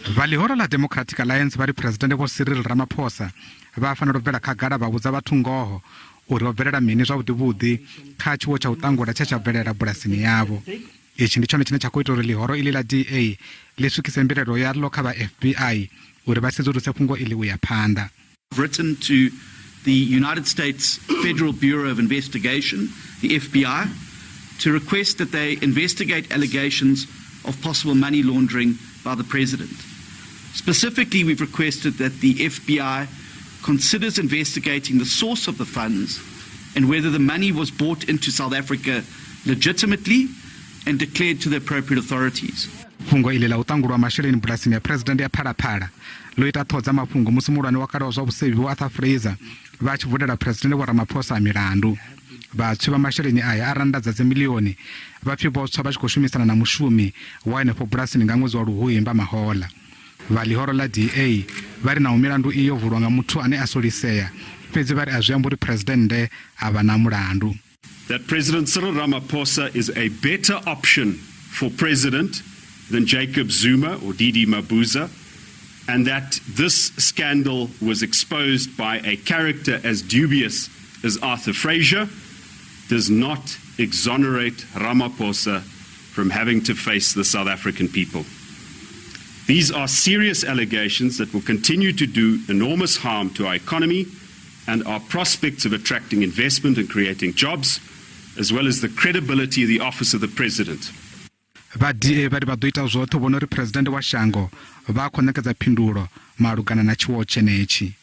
Vha ḽihoro ḽa Democratic Alliance vha ri Phresidennde Vho Cyril Ramaphosa vha fanela u bvela khagala vha vhudza vhathu ngoho uri ho bvelela mini zwavhuḓivhuḓi kha tshiwo tsha u ṱangula tshe tsha bvelela bulasini yavho. Itshi ndi tshone tshine tsha khou ita uri ḽihoro iḽi ḽa DA ḽi swikise mbilaelo yaḽo kha vha FBI uri vha sedzuluse fhungo iḽi u ya phanḓa. Written to the United States Federal Bureau of Investigation, the FBI, to request that they investigate allegations of possible money laundering by the president. Specifically, we've requested that the FBI considers investigating the source of the funds and whether the money was brought into South Africa legitimately and declared to the appropriate authorities. Fhungo iḽi ḽa u ṱangulwa masheleni bulasini ya Phresidennde ya Phalaphala ḽo ita ṱhoho dza mafhungo musi muhulwane wa kale wa zwa vhusevhi Vho Arthur Fraser vha tshi vulela Phresidennde Vho Ramaphosa milandu. Vhatswi vha masheleni aya a rannda dza dzimiḽioni vha pfi vho tswa vha tshi khou shumisana na mushumi wa henefho bulasini nga ṅwedzi wa Luhuhi Mbamahola. Vha ḽihoro ḽa DA vha ri naho milandu iyi yo vulwa nga muthu ane a solisea, fhedzi vha ri a zwi ambi uri Phresidennde a vha na mulandu. That President Cyril Ramaphosa is a better option for president than Jacob Zuma or DD Mabuza, and that this scandal was exposed by a character as dubious as Arthur Fraser does not exonerate Ramaphosa from having to face the South African people. These are serious allegations that will continue to do enormous harm to our economy and our prospects of attracting investment and creating jobs, as well as the credibility of the office of the president. Vha DA vha ri vha ḓo ita zwoṱhe u vhona uri Phresidennde wa shango vha khou ṋekedza phindulo malugana na tshiwo tshenetshi.